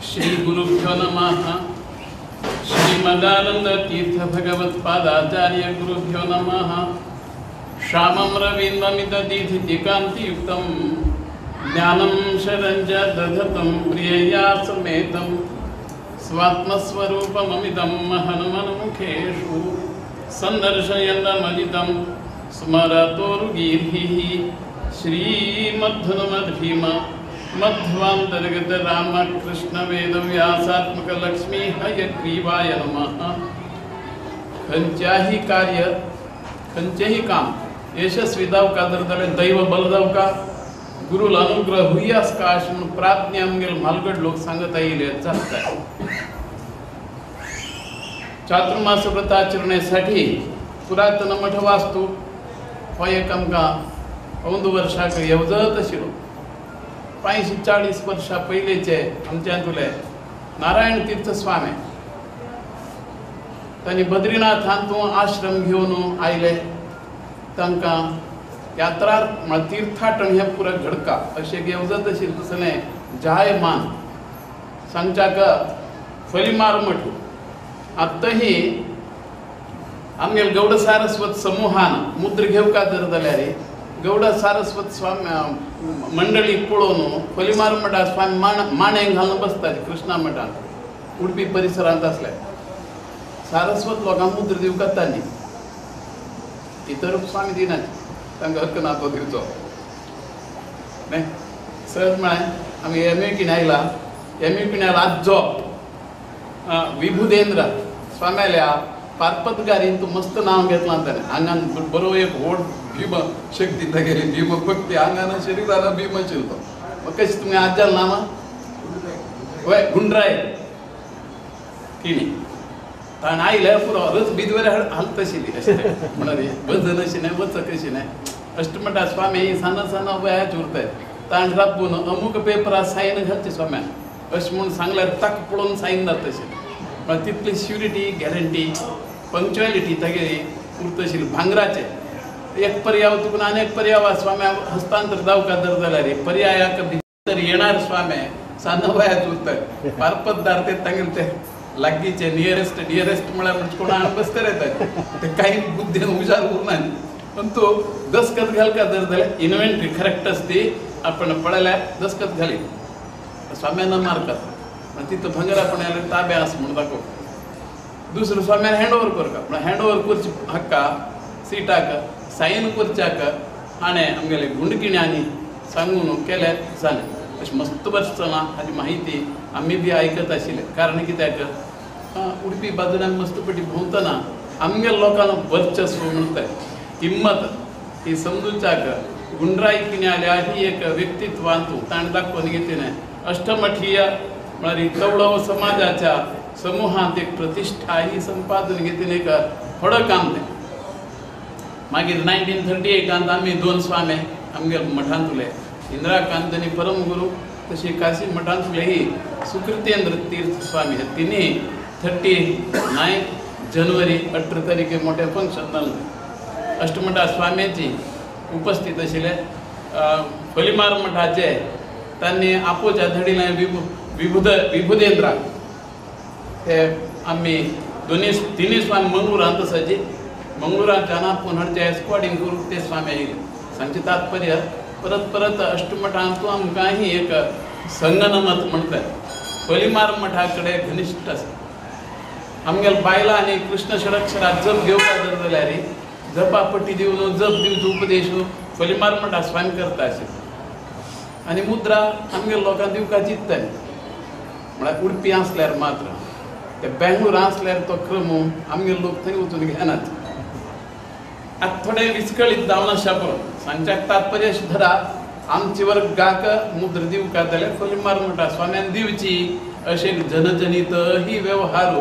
श्री गुरुभ्यो नमः। श्रीमदानंद तीर्थ भगवत्पादाचार्य गुरुभ्यो नमः। श्यामं रवीन्द्रमितदीधितिकान्तियुक्तं ज्ञानं शरञ्ज दधतं प्रियया समेतं स्वात्मस्वरूपममितं हनुमन्मुखेषु सन्दर्शयन्तमजितं स्मरतोरुगीर्भिः। श्रीमध्वनुमद्भीम मध्वांतर्गत रामकृष्ण वेदव्यासात्मक लक्ष्मी हयग्रीवाय नमः। खंयच्याही कार्य खंयचेही काम यशस्वी जावका जर जाल्यार दैव बल जावका गुरुल अनुग्रह हुयास का अशें म्हूण प्राज्ञ आमगेले म्हालगड लोक सांगत आयिल्ले जाता। चातुर्मास व्रत आचरणेसाठी पुरातन मठ वास्तू हो एक आमकां अंदू वर्षाक येवजत आशिल्लो। 45-40 वर्षां पयलींचे आमच्यांतले नारायण तीर्थ स्वामी तांणी बद्रीनाथांतू आश्रम घेवन आयले। तांकां यात्रा म्हळ्यार तीर्थाटन हें पुरो घडका अशें येवजत आशिल्लें तसलें जायमान सांगच्याक फलिमार मठ आतांही आमगेले गौड सारस्वत समूहान मुद्र घेवका जर जाल्यार गौड सारस्वत स्वामी मंडळी पळोवन फलिमार मठार स्वामी माणे घालून बसताले कृष्णा मठान उडपी परिसरांत आसले सारस्वत लोकांक मुद्र दिवकात तांणी इतर स्वामी दिनात तांकां हक्क ना तो दिवचो न्ही। सहज म्हळें आमी एम you किन आयला एम you किन आयला आजो विभुदेंद्र स्वाम्याल्या पारपतगारीन तूं मस्त नांव घेतलां ताणें आंगान बरो एक व्हड भीम शक्ती तागेली भीम भक्ती आंगान शरिरान भीम आशिल्लो। मग कशें तुमी आज्याल नांव वय गुंड्राय किणी ताणें आयल्यार पुरो रच बिदवर हालत आशिल्ली अशें म्हणल्यार वजन अशें न्हय वचक अशें न्हय अश्ट म्हणटा स्वामी सान सान वयाच उरताय ताणें राबून अमूक पेपरार सायन घालची स्वाम्यान अशें म्हूण सांगल्यार ताक पळोवन सायन जाता अशें म्हळ्यार तितली श्युरिटी गॅरंटी पंक्च्युएलिटी तागेली उरता आशिल्ली। भांगराचें एक पर्याव तुका आनी एक पर्याव स्वाम्या हस्तांतर जावका जर जाल्यार पर्यायाक भितर येणार स्वामे सान वयाच उरता पारपतदार ते तांगेले ते लागींचे नियरेस्ट डियरेस्ट म्हळ्यार म्हणजे कोण हांगा बसते येतात ते कांय बुद्दीन हुशार उरना पण तो दस्खत घालका जर जाल्यार इन्व्हेंटरी करेक्ट आसती आपण पळयल्यार दस्खत घाली स्वाम्यान मारतात तिथं भांगरा पण ताब्या आस म्हूण दाखोव। दुसरो स्वाम्यान हँड ओवर करता म्हळ्यार हँड ओवर करची हक्का सिटाक सायन करच्याक हाणें आमगेले गुंडकिण्यांनी सांगून केल्यार जालें। अशें मस्त वर्स चलां हाजी माहिती आमी बी आयकत आशिल्ले कारण कित्याक उडपी बाजून आमी मस्त पटी भोंवतना आमगेले लोकांक वर्चस्व म्हणटात हिम्मत ही समजूच्याक गुंड्राय किण्याल्या ही एक व्यक्तित्वांत ताणें दाखोवन घेतिलें। अष्टमठीय म्हळ्यार तवळो समाजाच्या समूहांत एक प्रतिश्ठा ही संपादन घेतिलें एक व्हड काम तें। मागीर 1938 आमी दोन स्वामी आमगेले मठांतले इंदिराकांत आनी परमगुरू तशी काशी मठांतलेही सुकृतेंद्र तीर्थ स्वामी हे तिन्ही 39 जानेवारी 18 तारखे मोठें फंक्शन जालें। अष्टमठा स्वाम्याची उपस्थित आशिल्ले फलिमार मठाचे तांणी आपोच्या धडिलें विभुदेंद्राक ते आमी दोनी तिनूय स्वामी मंगळुरांत आसाची मंगळुरांतल्यान आपोवन हाडचे एस्कॉर्डिंग करून ते स्वामी आयले। सांगचें तात्पर्य परत परत अष्टमठांतू आमकां ही एक संगनमत म्हणटात फलिमार मठा कडेन घनिश्ट आसा। आमगेले बायलां आनी कृष्ण षडक्षरा जप घेवपाक जर जाल्यार जपापट्टी दिवन जप दिवचो उपदेश फलिमार मठा स्वामी करता आशिल्ले आनी मुद्रा आमगेले लोकांक दिवपाक चिंतताली म्हळ्यार उडपी आसल्यार मात्र ते बेंगळूर आसल्यार तो क्रम आमगेले लोक थंय वचून घेनात। आतां थोडे विस्कळीत जावन आसा पुरो सांगच्याक तात्पर्य अशें धरा आमचे वर्गाक मुद्रा दिवका जाल्यार फलिमार मठा स्वाम्यान दिवची अशें जनजनीत ही वेव्हार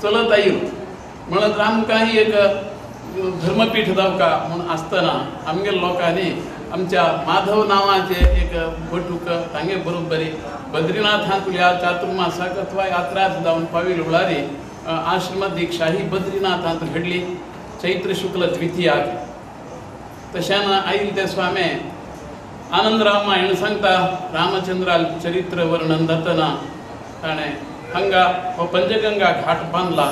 चलत आयलो म्हणत आमकां ही एक धर्मपीठ जावका म्हूण आसतना आमगेले लोकांनी आमच्या माधव नांवाचे एक बटूक तांगे बरोबरी बद्रीनाथांतल्या चातुर्मासाक अथवा यात्रा जावन पाविल म्हळ्यार आश्रम दीक्षा ही बद्रीनाथांत घडली चैत्र शुक्ल द्वितीयाक। तशान आयल ते स्वामी आनंद रामायण सांगता रामचंद्राल चरित्र वर्णन जातना ताणें हांगा हो पंचगंगा घाट बांदला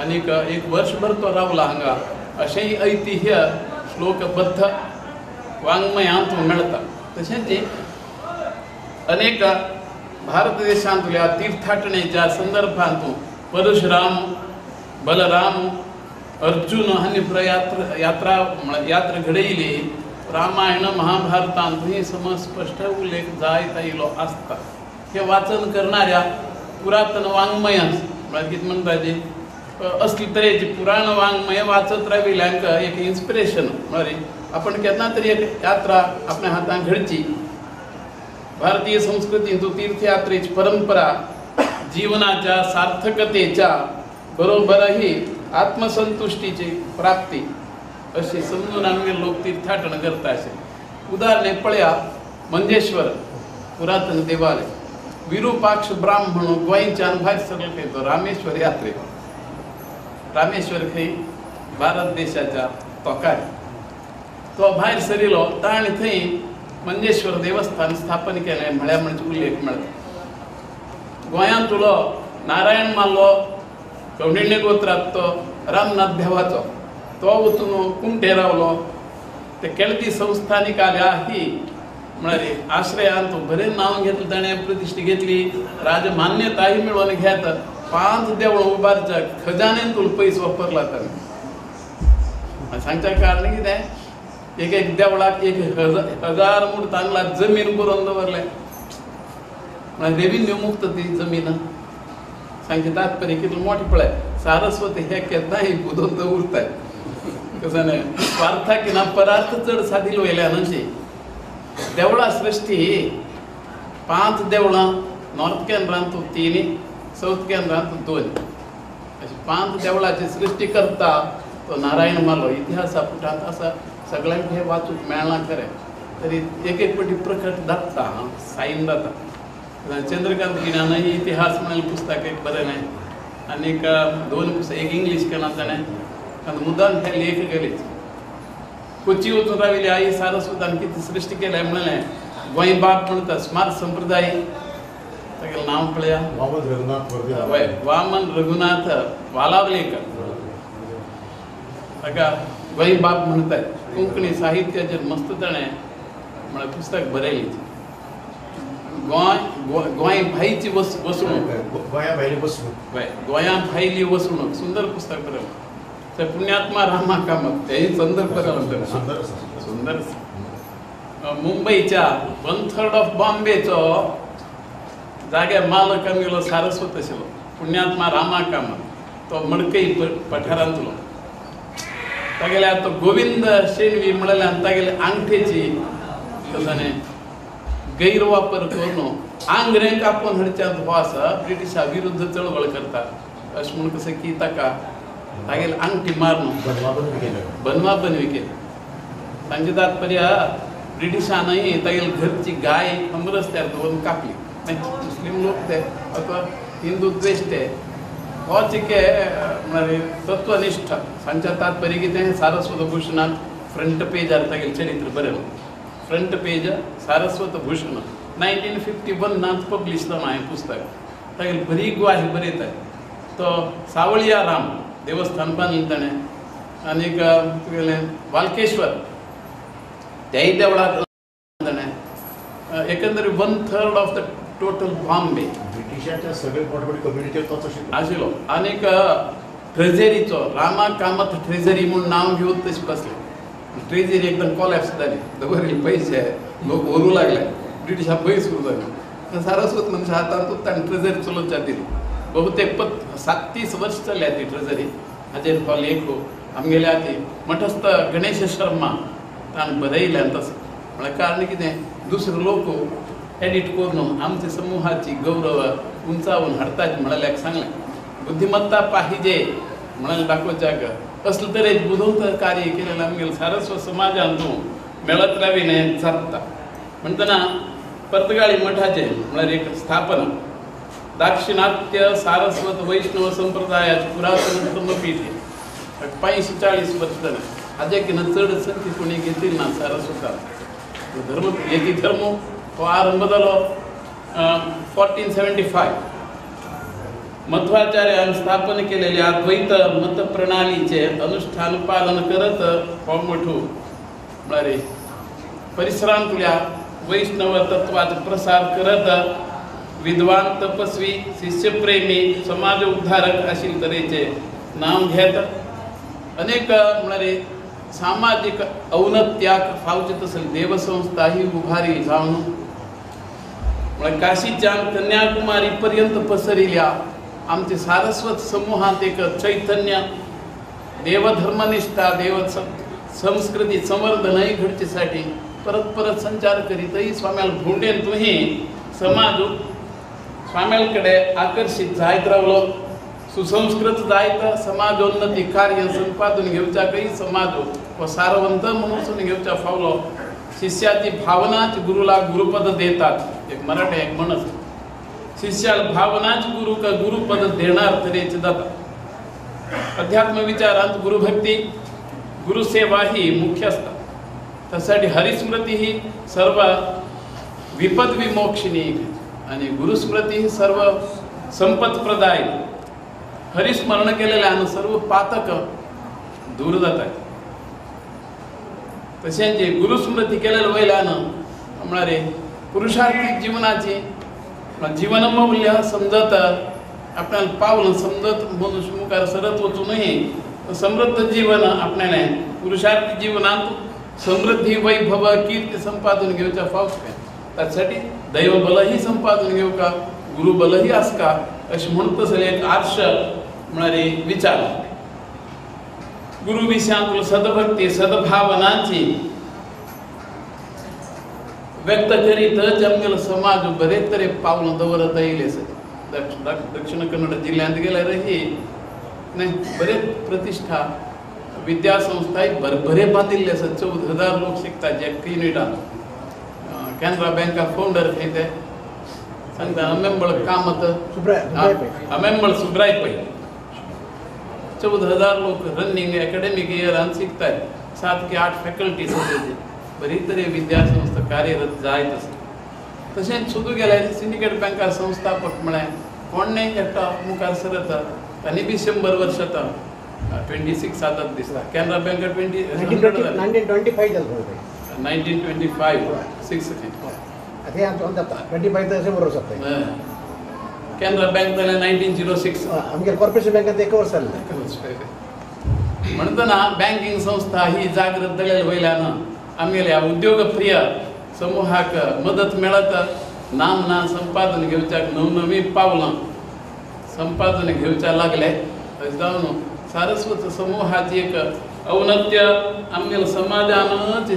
आनीक एक वर्सभर तो रावला हांगा अशेंय ऐतिह्य श्लोकबद्ध वाङ्मयांत मेळटा. तशेंच अनेक भारत देशांतल्या तीर्थाटणेच्या संदर्भांत परशुराम, बलराम, अर्जुन हांणी यात्रा यात्रा घडयली. रामायण महाभारतांतूय समस्पष्ट उल्लेख जायत आयिल्लो आसता. हे वाचन करणाऱ्या पुरातन वाङ्मय म्हळ्यार कितें म्हणटा जी असले तरेची पुराण वाङ्मय वाचत राविल्ल्यांक एक इन्स्पिरेशन म्हळ्यार आपण केन्ना तरी एक यात्रा आपल्या हातान घडची. भारतीय संस्कृतींत तीर्थयात्रेची परंपरा जीवनाच्या सार्थकतेच्या बरोबरही आत्मसंतुष्टीची प्राप्ती अशी समजून आमगे लोक तीर्थाटन करता. अशें उदाहरण पळया, मंजेश्वर पुरातन देवालय, विरूपाक्ष ब्राह्मण गोंयच्यान भायर सरलो खंय तो रामेश्वर यात्रेक. रामेश्वर खंय भारत देशाच्या तोकार तो भायर सरिलो ताणें थंय मंजेश्वर देवस्थान स्थापन केलें म्हळ्यार म्हणजे उल्लेख मेळटा. गोंयांतलो नारायण माल्लो कौंडिण्य गोत्रांत तो रामनाथ देवाचो तो वचून कुमठे रावलो. ते केळदी संस्थानिक आल्या ही म्हळ्यार आश्रयान तो बरें नांव घेतलें ताणें, प्रतिश्ठा घेतली, राजमान्यताय मेळोवन घेत 5 देवळां उबारच्या खजानेंतून पयस वापरला ताणें. सांगच्या कारण कितें, एक एक देवळाक 1000 मूर्त तांगला जमीन पुरोवन दवरलें म्हळ्यार रेविन्यू मुक्त ती जमीन. सांगचें तात्पर्य कितलें मोठें पळय, सारस्वत हे केन्नाय बुदवंत उरताय कसं न्हय, स्वार्थाक ना परार्थ चड सादील वयल्यान. अशी देवळां सृश्टी 5 देवळां नॉर्थ केनरांत 3, सावथ केनरांत 2 अशी 5 देवळाची सृश्टी करता तो नारायण मालो. इतिहासा पुटांत आसा, सगळ्यांक हें वाचूंक मेळना खरें, तरी एक एक पटी प्रकट जाता, सायन जाता. चंद्रकांत गिण्यानय इतिहास म्हणून पुस्तक एक बरें न्हय, आनीक 2 पुस्तक एक इंग्लीश केलां ताणें, आनी मुद्दाम हे लेख गेलेच. कोची वचून राविल्ली आई सारस्वतान कितें सृश्टी केल्या म्हणलें गोंयबाब म्हणटा स्मार्ट संप्रदाय, तागेलें नांव पळया वामन रघुनाथ, हय वामन रघुनाथ वालावलेकर ताका गोंयबाब म्हणटात. कोंकणी साहित्याचेर मस्त ताणें म्हळ्यार पुस्तक बरयलें. गोंय गोंय भायची वसणूक, गोंया भायली वसणूक, हय गोंया भायली वसणूक सुंदर पुस्तक बरयलें. ते पुण्यात्मा रामा कामत तेही सुंदर बरयलें, सुंदर सुंदर. मुंबईच्या 1/3 ऑफ बॉम्बेचो जाग्यार मालक आमगेलो सारस्वत आशिल्लो पुण्यात्मा रामा कामत, तो मडकई पठारांतलो. तागेले आतां गोविंद शेणवी म्हणल्यार तागेले आंगठेची कसं गैरवापर करून आंगरें कापून हाडच्यांत हो आसा ब्रिटिशा विरुद्ध चळवळ करता अशें म्हूण कसं की ताका तागेले आंगठी मारून बनवा बनवी केली. तांचे तात्पर्य ब्रिटिशानय तागेले घरची गाय रस्त्यार दवरून कापली. मुस्लीम लोक ते अथवा हिंदू द्वेश ते हो चिके म्हळ्यार तत्वनिश्ठ. सांगच्या तात्पर्य कितें, सारस्वत भूषणांत फ्रंट पेजार तागेलें चरित्र बरयलां. फ्रंट पेज सारस्वत भूषण 1951 पब्लिश जालां हें पुस्तक. तागेली बरी ग्वाही बरयता. तो सावळिया राम देवस्थान बांदलें ताणें, आनीक तुगेलें वालकेश्वर तेय देवळाक ताणें. एकंदर 1/3 ऑफ the total Bombay ब्रिटिशांच्या सगळे मोठे मोठे कम्युनिटी तोच आशिल्लो. आनीक ट्रेजरीचो रामा कामत ट्रेजरी म्हूण नांव घेवन तशें बसलें. ट्रेजरी एकदम कॉलॅप्स जाली, दवरिल्ले पयशे लोक व्हरूं लागले, ब्रिटिशा पयस उरूं लागले. सारस्वत मनशा हातांतूच ताणें ट्रेजरी चलोवच्या दिली. बहुतेक 37 वर्स चल्ल्या ती ट्रेजरी. हाजेर हो लेख आमगेल्या ती मठस्थ गणेश शर्मा ताणें बरयल्यान तसें. म्हळ्यार कारण कितें, दुसरे लोक एडिट करून आमच्या समूहाची गौरव उंचावून हाडतात म्हळ्यार सांगलें. बुद्धिमत्ता पाहिजे म्हळ्यार दाखोवच्याक असले तरेन बुदवंत कार्य केलेलें आमगेले सारस्वत समाजांत मेळत राविलें जाता. म्हणटना पर्तगाळी मठाचें म्हळ्यार एक स्थापना दाक्षिणात्य सारस्वत वैष्णव संप्रदायाचे पुरातन धर्मपीठ हें 540 वर्स जालें. हाजे कितें चड संख्ये कोणी घेतली ना सारस्वतान. धर्म यती धर्म हो आरंभ जालो 1475 मध्वाचार्यान स्थापन केलेल्या अद्वैत मतप्रणालीचे अनुष्ठान पालन करत हो मठू म्हळ्यार परिसरांतल्या वैष्णव तत्वाचा प्रसार करत विद्वान तपस्वी शिष्यप्रेमी समाज उद्धारक अशी तरेचे नाव घेत अनेक म्हळ्यार सामाजिक औन्नत्याक फावचे तसले देवसंस्था ही उभारी जावन म्हळ्यार काशीच्यान कन्याकुमारी पर्यंत पसरिल्या आमचे सारस्वत समूहांत एक चैतन्य देवधर्मनिष्ठा देव संस्कृती संवर्धनही घडचेसाठी परत परत संचार करीतही स्वाम्याला भोंडेन तुही समाज स्वाम्याकडे आकर्षित जायत रावलो सुसंस्कृत जायत समाजोन्नती कार्य संपादून घेवच्या काही समाज व सारवंत म्हणून घेवच्या फावलो. शिष्याची भावनाच गुरुला गुरुपद देतात. एक मराठी एक म्हणत शिष्याला भावनाच गुरु का गुरुपद देणार तरेच जातात. अध्यात्म विचारांत गुरुभक्ती गुरुसेवा ही मुख्य असतात. त्यासाठी हरिस्मृती ही सर्व विपद विमोक्षिणी आणि गुरुस्मृती ही सर्व संपत्प्रदाय. हरिस्मरण केलेल्यानं सर्व पातक दूर जातात. तसेच गुरुस्मृती केलेलं वयल्यानं म्हणारे पुरुषार्थी जीवनाची जीवनमूल्य समजत आपल्याला पावलं समजत मनुष्य मुखार सरत वचू नये. समृद्ध जीवन आपल्याला पुरुषार्थी जीवनात समृद्धी वैभव कीर्ती संपादन घेवच्या फावस काय त्यासाठी दैवबलही संपादन घेऊ का गुरुबलही आसका अशें म्हणत तसले एक आर्ष म्हळ्यार विचार. गुरु विषयांतलो सदभक्ती सद्भावनाची व्यक्त करीतच आमगेलो समाज बरे तरे पावलां दवरत येयले. दक्षिण कन्नड जिल्ल्यांत गेल्यार ही नाही बरेच प्रतिष्ठा विद्यासंस्थाय भरभरे बांदिल्ले आसा. 14,000 लोक शिकतात एक युनिटान. कॅनरा बँका फावंडर खंय ते सांगता अमेंबळ कामत अमेंबळ सुब्राय पै. 14,000 लोक रनिंग एकेडमिक इयरान शिकतात. 7 की 8 फॅकल्टीज आसा. बरी तरे विद्यासंस्था कार्यरत जायत आसा. तशेंच सोदू गेल्यार सिंडिकेट बँका संस्थापक म्हळ्यार कोण न्हय एकटो मुखार सरता तांणी बी 100 वर्ष आतां 26 आतां दिसता. कॅनरा बँक 1925 जालें. 1925 6 कॅनरा बँक जाल्यार 1906. आमगे कॉर्पोरेशन बँकांत एक वर्स जालें. म्हणटना बँकिंग संस्था ही जागृत जालेली वयल्यान आमगेल्या उद्योगप्रिय समूहाक मदत मेळत नामना संपादन घेवच्याक नवनवी पावलां संपादन घेवच्या लागले. तशें जावन सारस्वत समूहाची एक औन्नत्य आमगेल्या समाजानच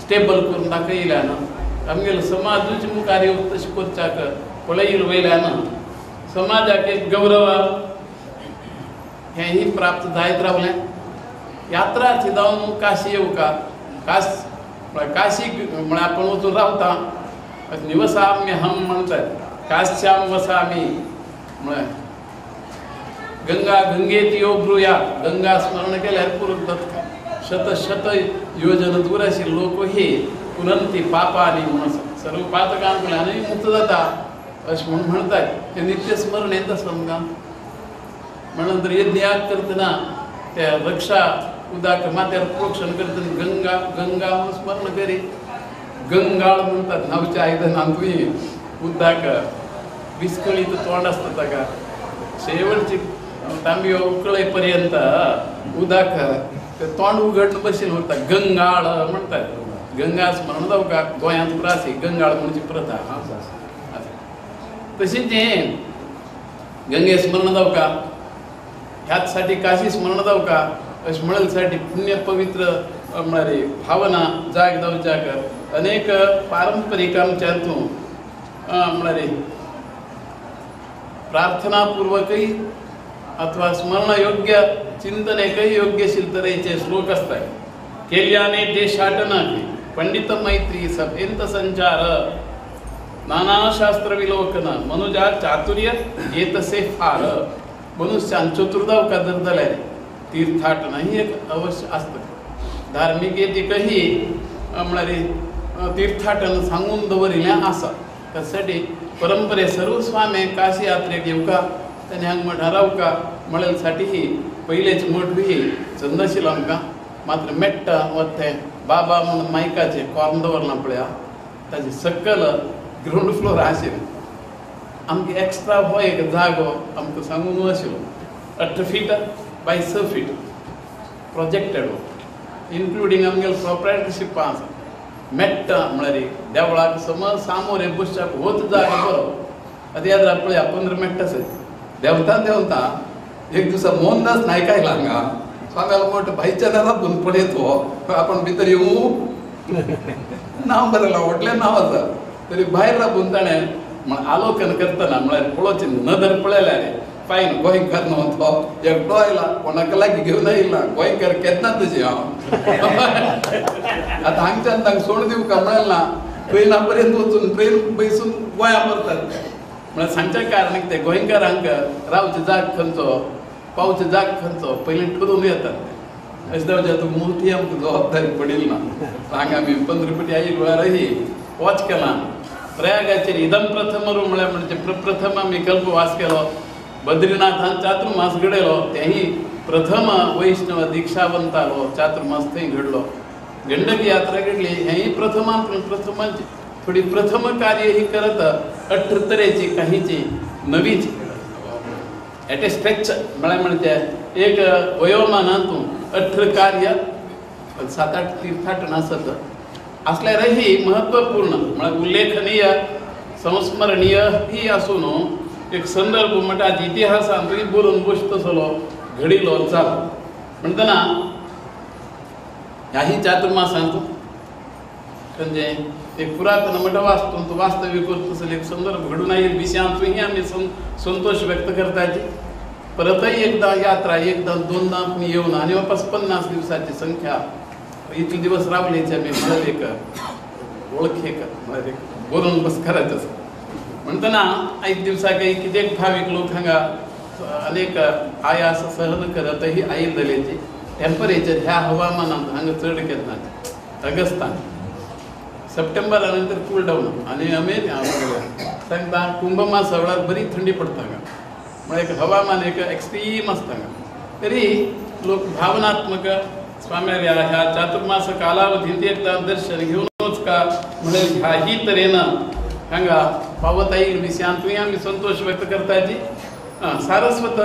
स्टेबल करून दाखयल्यान आमगेलो समाजूच मुखार येवन तशें करच्याक पळयल वयल्यान समाजाक एक गौरव हेंय प्राप्त जायत रावलें. यात्राची जावन काशी येवका काश काशी म्हळ्यार आपूण वचून रावता निवसाम्य हम म्हणतात काश्याम वसामी म्हळ्यार गंगा गंगेत यो ब्रुया गंगा स्मरण केल्यार पुरो जाता. शत शत योजन दूर आशिल्ले लोक हे पुनंती पापानी म्हणून सर्व पातकांतल्यानूय मुक्त जाता अशें म्हूण म्हणटात. ते नित्य स्मरण येता समजा म्हणून तर यज्ञयाग करतना त्या रक्षा उदक माथ्यार प्रोक्षण करतना गंगा गंगा म्हणून स्मरण करी गंगाळ म्हणटात नावच्या आयदनांतूय उदक विस्कळीत तोंड आसता ताका शेवटची तांबयो उकळे पर्यंत उदक ते तोंड उगडून बशील उरता गंगाळ म्हणटात. गंगा स्मरण जावका गोंयांत पुरा आसी गंगाळ म्हणची प्रथा आसा. तशेंच हें गंगे स्मरण जावका ह्याच साठी काशी स्मरण जावका अशें म्हणसाठी पुण्य पवित्र म्हळ्यार भावना जाग जावच्याक अनेक पारंपरीक आमच्यांतून म्हळ्यार प्रार्थनापूर्वकय अथवा स्मरणयोग्य चिंतनेकय योग्यशील तरेचे श्लोक आसतात. केल्याने देशाटन पंडित मैत्री सभेंत संचार नानाशास्त्र विलोकन मनुजा चातुर्य येतसे फार. मनुष्यान चतुर्दाव का जर जाल्यार तीर्थाटन ही एक अवश्य आसता. धार्मीक येतीकही म्हळ्यार तीर्थाटन सांगून दवरिल्लें आसा. त्यासाठी परंपरे सर्व स्वामी काशी यात्रेक येवका ताणें हांगा मठ रावका म्हणल्यासाठी ही पयलेच मठ ही चंदशील आमकां मात्र मेट्टा वता बाबा म्हणून मायकाचें कॉर्न दवरलां पळया ताजे सकल ग्रावंड फ्लोर आशिल्लें आमकां एक्स्ट्रा हो एक जागो आमकां सांगून आशिल्लो 8 feet by 6 feet projected including आमगेले प्रोप्रायटरशीप आसा मेट्टा म्हळ्यार देवळाक समज सामोर बसच्याक होच जागो बरो आतां याद राव पळया 15 मेट्टा आसा देंवता देंवता एक दिसा मोहनदास नायक आयला हांगा स्वाम्यालो मोठ भाईच्यान राबून पळयत हो आपण भितर येवं नांव बरयलां व्हडलें नांव आसा तरी भायर राबून ताणें म्हण आलोकन करतना म्हळ्यार पळोवची नदर पळयल्यार फायन गोंयकार न्हू तो एकटो आयला कोणाक लागीं घेवन आयला गोंयकार केन्ना तुजी हांव आतां हांगच्यान तांकां सोड दिवका म्हळ्यार ना ट्रेना पर्यंत वचून ट्रेन बैसून गोंया परतात म्हळ्यार सांगचें कारण कितें गोंयकारांक रावचे जाग खंयचो पावचे जाग खंयचो पयलीं ठरोवन येतात ते अशें जावचें आतां मोठी आमकां जबाबदारी पडिल्ली ना हांगा आमी 15 पटी आयिल्ले वेळारही वॉच केलां प्रयागाचेर इदम प्रथम म्हळ्यार म्हणजे प्रप्रथम आमी कल्पवास केलो बद्रीनाथान चातुर्मास घडयलो तेही प्रथम वैष्णव दीक्षावंतालो चातुर्मास थंय घडलो गंडकी यात्रा घडली हेंय प्रथमान प्रथमांची थोडी प्रथम कार्य ही करत 18 तरेची काहीची नवीच एट ए स्ट्रेच म्हळ्यार म्हणजे एक वयोमानांतून 18 कार्य 7-8 तीर्थाटन आसत असल्यारही महत्वपूर्ण म्हळ्यार उल्लेखनीय संस्मरणीय ही आसून एक संदर्भ म्हणटा इतिहासांतूय बरोवन बसतसलो घडिल्लो चाल म्हणटना ह्याही चातुर्मासांत म्हणजे एक पुरातन म्हणटा वास्तू वास्तव्य करतसलो एक संदर्भ घडून आयिल्ले विशयांतूय आमी संतोश व्यक्त करताची परतय एकदां यात्रा एकदां दोनदां आमी येवन आनी वापस 50 दिवसाची संख्या इतले दिवस रावलेचे आमी म्हळ्यार एक वळखेक म्हळ्यार एक बरोवन बस करायचं आसा म्हणटना एक दिवसाक कितें भावीक लोक हांगा अनेक आयास सहन करतही आयिल्लेची टेम्परेचर ह्या हवामानांत हांगा चड केन्ना अगस्तान सप्टेंबरा नंतर कूल डावन आनी आमी सांगता कुंभमासा वेळार बरी थंडी पडटा हांगा म्हळ्यार एक हवामान एक एक्स्ट्रीम आसता हांगा तरी लोक भावनात्मक स्वाम्याल्या ह्या चातुर्मास कालावधींत एकदां दर्शन घेवनूच का म्हळ्यार ह्याही तरेन हांगा पावत आयिल्ले विशयांतूय आमी संतोश व्यक्त करताची सारस्वत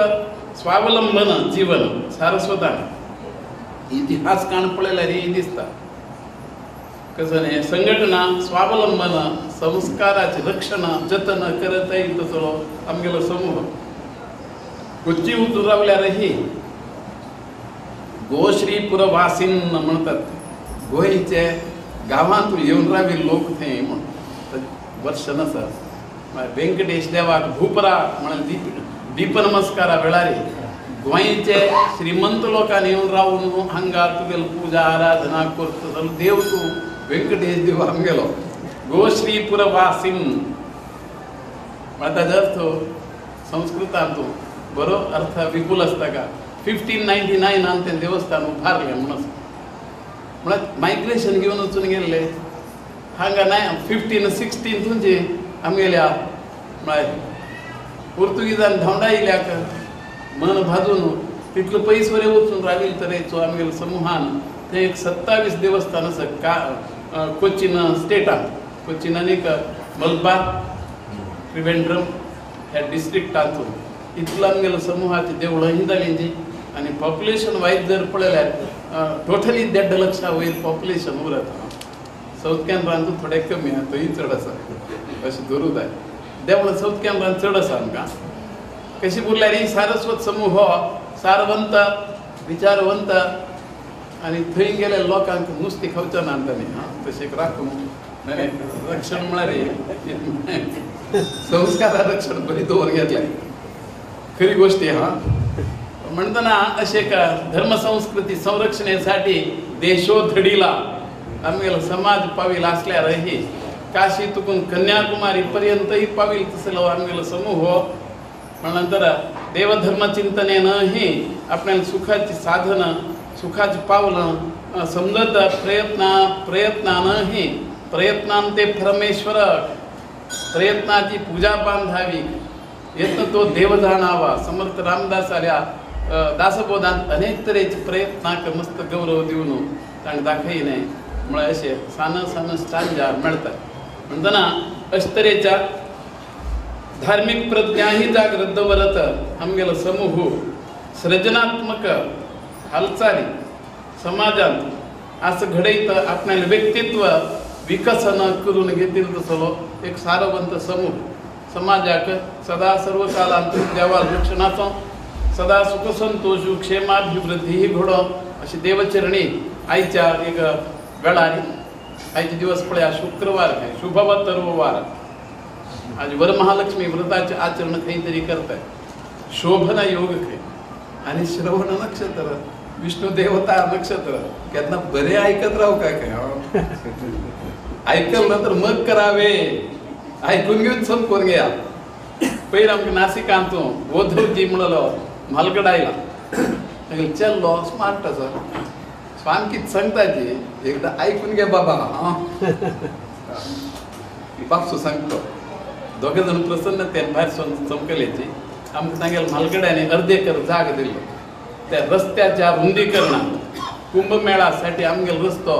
स्वावलंबन जीवन सारस्वतान इतिहास काण पळयल्यार ही दिसता कसं न्ही संघटना स्वावलंबन संस्काराचें रक्षण जतन करत येईल तसलो आमगेलो समूह कोच्ची वचून रावल्यारही गोश्रीपुरवासीन म्हणतात गोंयचे गांवांत येवन राविल्ले लोक थंय म्हण वर्ष आसा वेंकटेश देवाक भूपरा म्हणून दीपनमस्कारा वेळार गोंयचे श्रीमंत लोकांनी येवन रावून हांगा तुगेली पुजा आराधना करता देव तूं वेंकटेश देव आमगेलो गोश्रीपुरवासीन म्हळ्यार ताजो अर्थ संस्कृतांत बरो अर्थ विपुल आसता का 1599 तें देवस्थान उबारलें म्हणून म्हळ्यार मायग्रेशन घेवन वचून गेल्ले हांगा नाय 1516 तुमचे आमगेल्या म्हळ्यार पुर्तुगीजान धांवडायिल्ल्याक मन भाजून तितलो पयस वयर वचून राविल्ले तरेचो आमगेल्या समुहान थंय एक 27 देवस्थान आसा का कोचीन स्टेटान कोचीन आनीक मलबार त्रिवेंद्रम ह्या डिस्ट्रिक्टांतून इतलो आमगेल्या समुहाची देवळां ही जालीं आनी पॉप्युलेशन वायज जर पळयल्यार टोटली 1.5 लक्षा वयर पॉप्युलेशन उरता सावथ कॅनरांत थोडें कमी आहा थंय चड आसा अशें धरूं जाय देवळां सावथ कॅनरांत चड आसा आमकां कशी उरल्यार ही सारस्वत समूह सारवंत विचारवंत आनी थंय गेले लोकांक नुस्तें खावचें ना तांणी आं तशें राखून रक्षण म्हळ्यार संस्कारा रक्षण बरी दवर घेतलें खरी गोष्टी हा म्हणटना अशें एक धर्मसंस्कृती संरक्षणेसाठी देशोधडीला आमगेलो समाज पाविल आसल्यारही काशी तुकून कन्याकुमारी पर्यंतही पाविल तसलो आमगेलो समूह नंतर देवधर्म चिंतनेनही आपल्याला सुखाची साधनं सुखाची पावलं समजत प्रयत्नानही प्रयत्नांते परमेश्वर प्रयत्नाची पूजा बांधावी येत तो देव जाणावा समर्थ रामदास आल्या दासबोधांत अनेक तरेचे प्रयत्नाक मस्त गौरव दिवन ताणें दाखयलें म्हळ्यार अशें सान सान स्टांजा मेळटा. म्हणटना अशे तरेच्या धार्मिक प्रज्ञा ही जागृत दवरत आमगेलो समूह सृजनात्मक हालचाली समाजांत असं घडयत आपणाले व्यक्तित्व विकसन करून घेतील तसलो एक सारवंत समूह समाजाक सदा सर्व कालांत देवा रक्षणाचो सदा सुख संतोष क्षेमाभिवृद्धी ही घडो अशी देवचरणी आयच्या एक वेळार आयचे दिवस पळया शुक्रवार खंय शुभवतर्व वार आज वरमहालक्ष्मी व्रताचे आचरण खंय तरी करताय शोभना योग खंय आनी श्रवण नक्षत्र विष्णू देवता नक्षत्र केन्ना बरे ऐकत राव काय काय ऐकलं तर मग करावे ऐकून घेऊन संपून घ्या. पयर आमकां नासिकांत ओधवजी म्हणलो म्हालगड आयला तागेलो चेल्लो स्मार्ट आसा सामकीच सांगता ती एकदा ऐकून घे बाबा हां बापसो सांगतो दोगे जण प्रसन्नतेन भायर सून चमकलेची आमकां तांगेल्या म्हालगड्यांनी अर्द एकर जाग दिल्लो त्या रस्त्याच्या रुंदीकरणात कुंभमेळासाठी आमगेलो रस्तो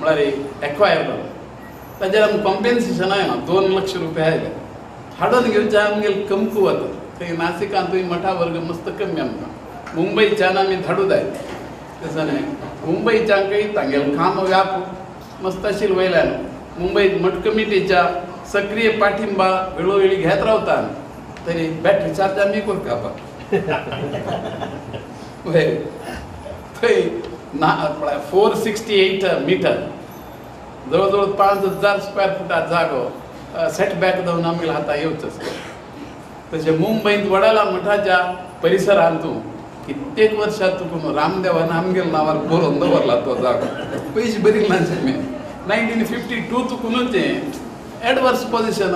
म्हळ्यार एक्वायर जालो ताजेर आमकां कॉम्पेन्सेशन आयलां 2 लक्ष रुपया आयले हाडून घेवचें आमगेलें कमकुवत थंय नासिकांतूय मठा वर्ग मस्त कमी आमकां मुंबयच्यान आमी धाडू जाय तशें न्हय मुंबयच्याकय तांगेलें काम व्याप मस्त आशिल्लें वयल्यान मुंबय मठ कमिटीच्या सक्रीय पाठिंबा वेळोवेळी घेत रावता तरी बॅटरी चार्ज आमी करता वय थंय ना 468 मिटर जवळ जवळ 5000 स्क्वेअर फुटा जागो सेटबॅक जावन आमगेल्या हाता येवचो. तशें मुंबयंत वडाला मठाच्या परिसरांत कित्येक वर्षां तुका रामदेवान आमगेल्या नांवार बरोवन दवरला तो जागो पयशे बरीक ना आमी 1952 तुकूनच एडवर्स पोजिशन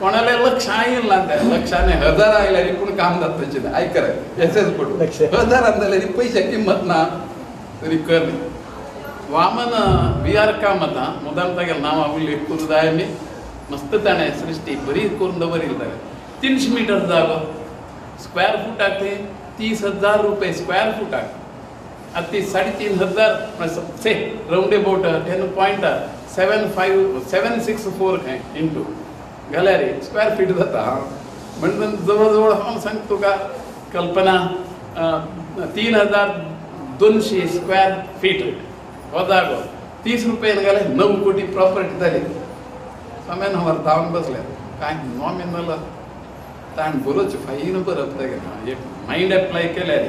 कोणाले लक्ष आयल ना त्या लक्षाने हजार आयल्यार पूण काम जाता तशें आयकर एसएस पडू हजारान जाल्यार पयशे किंमत ना तरी कर. वामन बी are Kamat मुद्दाम तागेलें नांव उल्लेख करूं जाय आमी मस्त ताणें सृश्टी बरी करून दवरिल्ली तागेली 300 मिटर जागो स्क्वेअर फुटाक ते 30,000 रुपये स्क्वेअर फुटाक आतां ती 3,500 से रावंड अबाउट 10.75764 खंय इंटू घाल्यार स्क्वेअर फीट जाता. म्हणून जवळ जवळ हांव सांगता तुका कल्पना 3,200 स्क्वेअर फीट हो जागो 30 रुपयान घाल्यार 9 कोटी प्रॉपर्टी जाली. स्वाम्यान व्हर धांवन बसले कांय नॉमिनल ताणें बरोच फायन बरप तागेलें एक मायंड एप्लाय केल्यार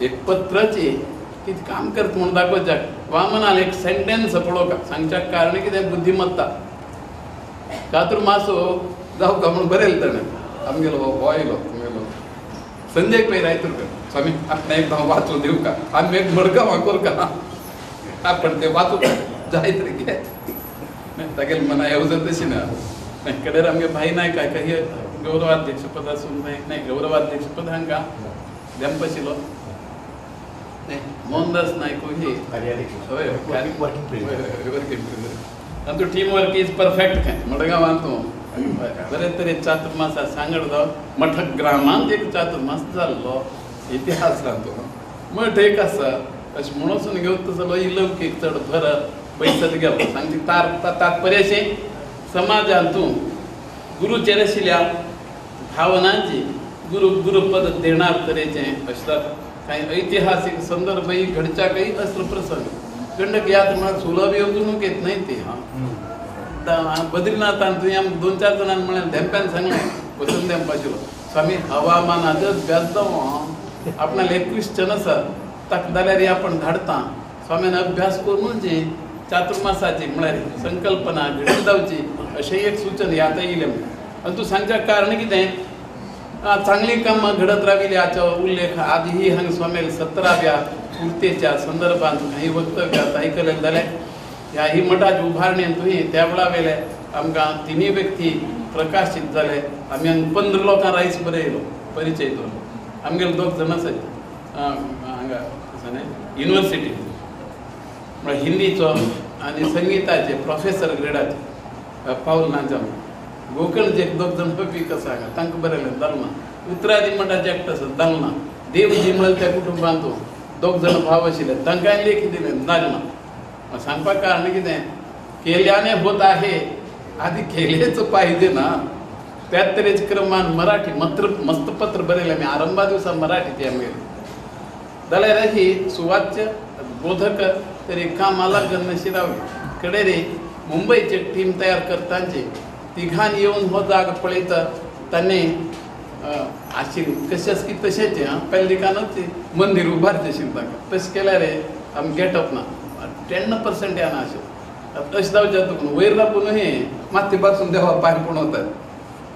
एक पत्राची कितें काम करता म्हूण दाखोवच्याक वामनान एक सेंटेन्स पळोवका सांगच्याक कारण कितें बुद्धिमत्ता चातुर्मासो जावं का म्हूण बरयलें ताणें आमगेलो हो आयलो तुमगेलो संजय पै रायतुरकर स्वामी आपण एकदां वाचून दिवं का आमी एक मडगांवां करका आपण ते वाचूं जाय तरी घे तागेलें मना येवजण तशी ना कडेर आमगे भाई नायक काही गौरवाध्यक्षपद आसून न्हय गौरवाध्यक्षपद हांकां धेंपशिलो मोहनदास नायक ही हय वर्किंग प्रेसिडेंट आनी टीम वर्क is perfect खंय मडगांवांत तूं बरे तरेन चातुर्मास सांगड जावन मठ ग्रामांत एक चातुर्मास जाल्लो इतिहास तो मठ एक आसा अशें म्हणून घेवन तसलो ही लौकीक चड भर पैसत गेलो सांगची तात्पर्य अशें समाजांत तूं गुरुचेर आशिल्ल्या भावनांची गुरु गुरुपद देणार तरेचें अशें कांय ऐतिहासीक संदर्भय घडच्याकय असलो प्रसंग गंडक याद म्हळ्यार सुलभ येवजणूक येत न्हय ती हां बद्रीनाथान तुवें आमकां 2-4 जाणांनी म्हणलें धेंप्यान सांगलें वचून धेंपाशिल्लो स्वामी हवामानाचो अभ्यास जावं आपणाले एक क्रिश्चन आसा ताका जाल्यार आपण धाडता स्वामीन अभ्यास करून जी चातुर्मासाची म्हळ्यार संकल्पना घडीत जावची अशें एक सूचन हें आतां येयलें. आनी तूं सांगच्याक कारण कितें चांगली कामां घडत राविल्ली हाचो उल्लेख आदी हांगा स्वामील 17व्या पुर्तेच्या संदर्भात काही वक्तव्यात आयकलें जाल्यार ह्या ही मठाची उभारणेन तुवें त्या वेळा वेले आमकां तिनूय व्यक्ती प्रकाशीत जाले. आमी हांगा 15 लोकां रायस बरयलो परिचय दवरलो आमगेले 2 जाण आसात हांगा युनिवर्सिटी म्हळ्यार हिंदीचो आनी संगिताचे प्रोफेसर ग्रेडाचे पावल नाजाम गोकर्ण एक दोग जाण पीक आसा हांगा तांकां बरयलें जालें ना. उतरादी मठाचे एकटो आसा जालें ना. देवजी म्हळ्यार त्या कुटुंबांत दोग जाण भाव आशिल्ले तांकांय लेखी दिलें जालें ना. सांगपाक कारण कितें केल्याने होत आहे आधी केलेच पाहिजे ना. त्याच तरेचे क्रमान मराठी मस्त पत्र बरयलें आमी आरंभा दिवसा मराठीचे आमगेले जाल्यार ही सुवाच्य बोधक तरी कामाला गन्नशी रावली. कडे रे मुंबयचे टीम तयार करतांचे तिघान येवन हो जाग पळयता ताणें आशिल्लें कशेंच की तशेंच आं पेल्लिकानूच मंदीर उबारचें आशिल्लें तांकां तशें केल्यार रे आमी गेटअप ना 10% येना अशें तशें जावचें तुका वयर राबून न्हय माथी पासून देवा पांय पूण वतात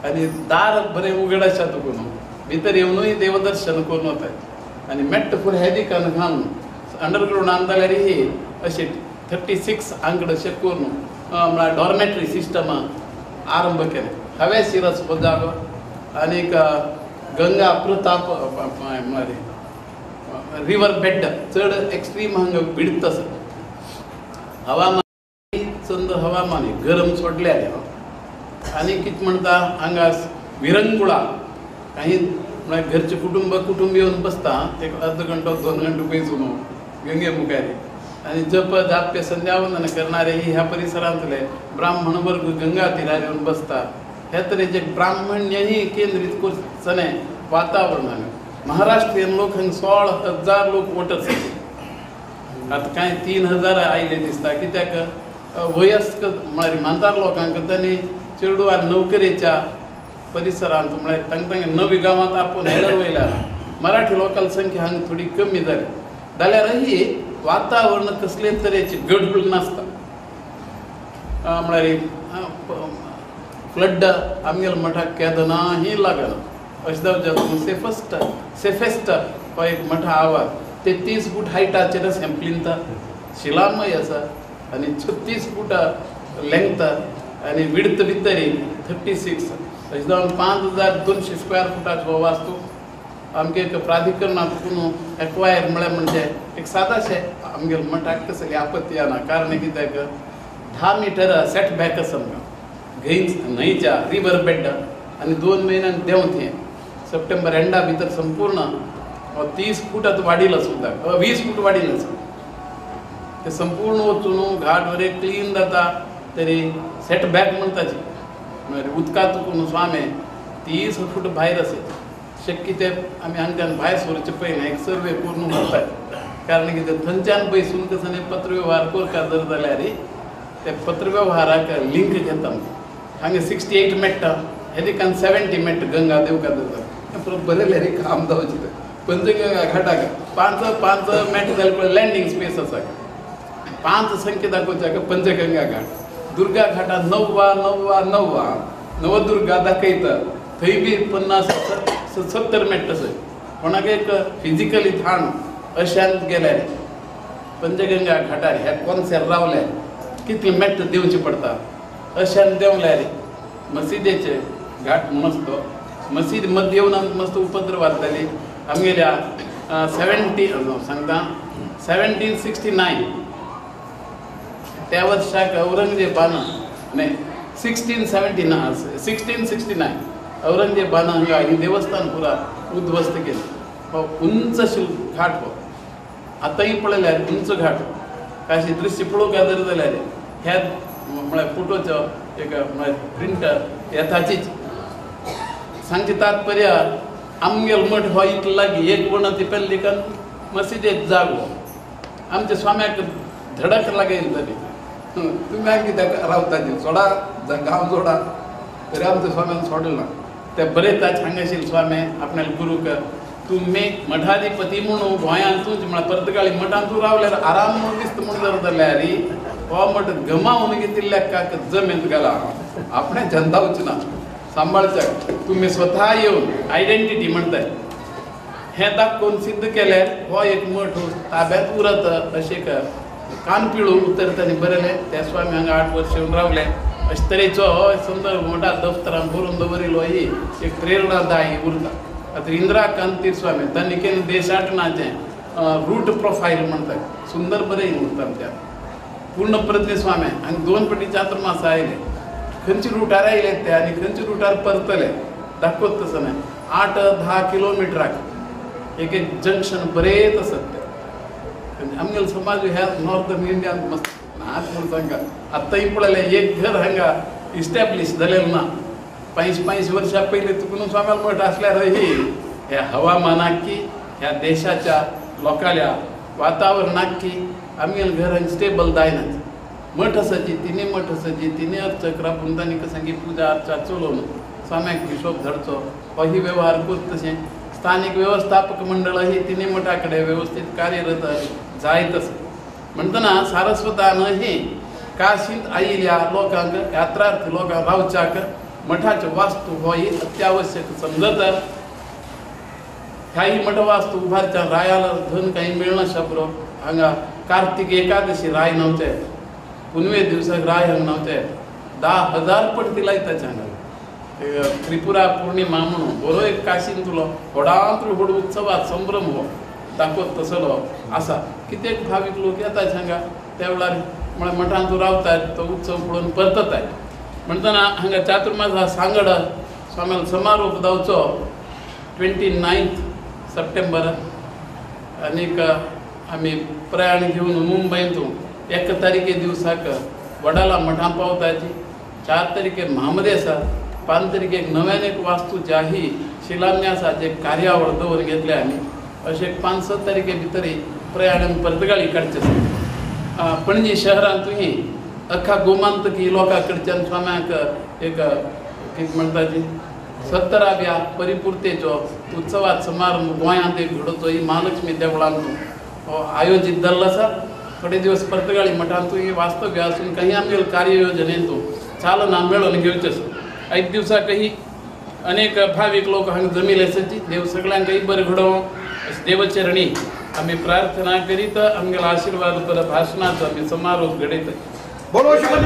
आनी दार बरें उगड आसा तुका न्हू भितर येवनूय देवदर्शन करून वतात आनी मेट्ट फुडें हे दिकान घालून अंडरग्रावंड जाल्यार ही अशें 36 आंकड अशें करून म्हळ्यार डॉर्मेटरी सिस्टम आरंभ केलें. हवेशीर हो जागो आनीक गंगा प्रताप म्हळ्यार रिवर बेड चड एक्स्ट्रीम हांगा बिडत आसा. हवामान चंद हवामान गरम सोडल्यार आनी कितें म्हणटा हांगा विरंगुळा काही म्हळ्यार घरचे कुटुंब कुटुंब येवन बसता एक अर्द घंटो 2 घंटो बैसून गंगे मुखार आनी जप जाप्य संध्यावंदन करणारे ह्या परिसरांतले ब्राह्मण वर्ग गंगा तिरार येवन बसता. ह्या तरेचे ब्राह्मण्यही केंद्रीत करचें वातावरण हांगा. महाराष्ट्रीयन लोक हांगा 16,000 लोक वोटर्स आतां कांय 3,000 आयले दिसता कित्याक वयस्क म्हळ्यार म्हातार लोकांक तांणी चेडू आनी नोकरेच्या परिसरांत म्हळ्यार तांकां तांकां नवी गांवांत आपोवन हेडर वयल्या मराठी लोकांची संख्या हांगा थोडी कमी जाली जाल्यार ही वातावरण कसले तरेचे गडबड नासता म्हळ्यार फ्लड आमगेल्या मठाक केदनाही लागना अशें जावचें. सेफस्ट सेफेस्ट हो एक मठा आवाज 33 फूट हायटाचेर सॅम्पलिंता शिलामय आसा आनी 36 फूट लेंगथ आनी विड्थ भितरी 36 अशें जावन 5200 स्क्वेअर फुटाचो हो वास्तू आमगे एक प्राधिकरणांत पूण एक्वायर म्हळ्यार म्हणजे एक सादाशें आमगेल्या मठाक कसली आपत्ती येना. कारण कित्याक 10 मिटर सेट बॅक आसा आमकां न्हंयच्या रिवर बेड आनी 2 म्हयन्यान देंवत हें सप्टेंबर एंडा भितर संपूर्ण 30 फूट आतां वाडील आसा उदक 20 फूट वाडील आसा ते संपूर्ण वचून घाट बरें क्लीन जाता तरी सेट बॅक म्हणटाची म्हळ्यार उदकांत तुका स्वामी 30 फूट भायर आसा. शक्य ते आमी हांगच्यान भायर सरचे पयलीं एक सर्वे करून व्हरतात कारण कितें थंयच्यान बैसून कसो न्ही पत्रवेव्हार करता जर जाल्यार ते पत्रवेव्हाराक लिंक घेता. हांगा 68 मेट्टा हे दिकान 70 मेट्टा गंगा देवका जाता बरयलें रे काम जावचें तें पंचगंगा घाटाक 5 मेट जाल्यार पळय लँडींग स्पेस आसा 5 संख्या दाखोवच्या पंचगंगा घाट. दुर्गा घाटा 9 9 9 नवदुर्गा दाखयता थंय बी 50-70 मेट्टा आसा. कोणाक एक फिजिकली थाण अशान गेल्यार पंचगंगा घाटार ह्या कोनशार रावल्यार कितले मेट्ट देंवचे पडटा अशान देंवल्यार मशिदेचे घाट म्हणून आसा तो मशीद मदीं येवन आमकां मस्त उपद्रव जाताली आमगेल्या 17 सांगता 1769 त्या वर्साक औरंगजेबान न्हय 1669 औरंगजेबान हांगा ही देवस्थान पुरा उद्ध्वस्त केलें. हो उंच घाट हो आतांय पळयल्यार उंच घाट काशी दृश्य पळोवंक जर जाल्यार ह्या म्हळ्यार फोटोचो एक म्हळ्यार प्रिंट येताचीच. सांगचें तात्पर्य आमगेलो मठ हो इतलो लागीं एक वणती पेल्लिकान मशिदेक जागो आमच्या स्वाम्याक धडक लागयली जाली. तुमी आनी कित्याक रावता ती सोडा गांव सोडा तरी आमच्या स्वाम्यान सोडलें ना. ते बरयतात हांगाशील स्वामी आपणाल्या गुरूक तुमी मठाधिपती म्हणून गोंयांतूच म्हळ्यार पर्तगाळी मठांत तूं रावल्यार आराम म्हणून दिसता म्हूण जर जाल्यार हो मठ गमावन घेतिल्ल्या काक जमेंत घाला आपणें जनतावचें ना सांबाळच्याक तुमी स्वता येवन आयडेंटिटी म्हणटात हें दाखोवन सिद्ध केल्यार हो एक मठ ताब्यांत उरत अशें कान पिळून उतर तांणी बरयलें. त्या स्वामी हांगा 8 वर्स येवन रावले. अशे तरेचो हो संदर्भ मठा दफ्तरान बरोवन दवरिल्लो ही एक प्रेरणादायी उरता. आतां इंदिरा कांतीर स्वामी तांणी केन्ना देशाटनाचें रूट प्रोफायल म्हणटात सुंदर बरें उरता आमच्या. पूर्ण प्रज्ञ स्वामी हांगा 2 पटी चातुर्मास आयले खंयच्या रुटार आयले ते आनी खंयच्या रुटार परतले दाखोवत तसं नाही. 8-10 किलोमिटराक एक एक जंक्शन बरेच आसत ते. आमगेलो समाज ह्या नॉर्थर्न इंडियान मस्त नाच म्हूण सांगा. आत्तांय पळयलें एक घर हांगा इस्टॅब्लीश जालेलें ना. 25-25 वर्सां पयलीं तुकून स्वाम्याल मठ आसल्यार ही ह्या हवामानाक की ह्या देशाच्या लोकांल्या वातावरणाक की आमगेलें घर हांगा स्टेबल जायना. मठ आसाची तिनी मठ आसाची तिनी अर्चक राबून तांणी सांगी पुजा अर्चा चलोवन स्वाम्याक हिशोब धाडचो हो ही व्यवहार करत. तशें स्थानिक व्यवस्थापक मंडळ ही तिनी मठा कडेन व्यवस्थीत कार्यरत जायत आसा. म्हणटना सारस्वतान ही काशींत आयिल्ल्या लोकांक यात्रार्थी लोकांक रावच्याक मठाचे वास्तू हो ही अत्यावश्यक समजत. ह्याही मठ वास्तू उभारच्या रायाला धन काही मेळना शाबरो. हांगा कार्तिक एकादशी राय न्हवते पुनवे दिवसाक राय हांगा न्हवते 10,000 पडती लायता हांगा. त्रिपुरा पौर्णिमा म्हणून बरो एक काशींतलो व्हडांतलो व्हड उत्सवात संभ्रम हो दाखोवत तसलो आसा. कितेक भावीक लोक येतात हांगा त्या वेळार म्हळ्यार मठांत रावतात तो उत्सव पळोवन परततात. म्हणटना हांगा चातुर्मास सांगड स्वाम्याल समारोप जावचो 29 सप्टेंबर आनीक आमी प्रयाण घेवन मुंबयंत 1 तारखे दिवसाक वडाला मठां पावताची. 4 तारखेक म्हामदे आसा. 5 तारखेक नव्यान एक वास्तू ज्याही शिलान्यासाचे कार्यावळ दवर घेतले आमी. अशें 5-6 तारखे भितर प्रयाण परतगाळी काडचे आसा. पणजी शहरांतूय अख्खा गोमांतकी लोकां कडच्यान स्वाम्याक एक कितें म्हणटा ती 70व्या परिपूर्तेचो उत्सवात समारंभ गोंयांत एक घडोवचो ही महालक्ष्मी देवळांत हो आयोजीत जाल्लो आसा. थोडे दिवस परतगाळी मठांतूय वास्तव्य आसून काही आमगेले कार्ययोजनेंत चालना मेळोवन घेवचें आसा. एक दिवसाकही अनेक भावीक लोक हांगा जमिल्ले आसाची. देव सगळ्यांकय बरें घडोवं अशें देवचरणी आमी प्रार्थना करीत आमगेलो आशिर्वाद पर भाशणाचो आमी समारोप घडयतात. बोलो श्रीमद्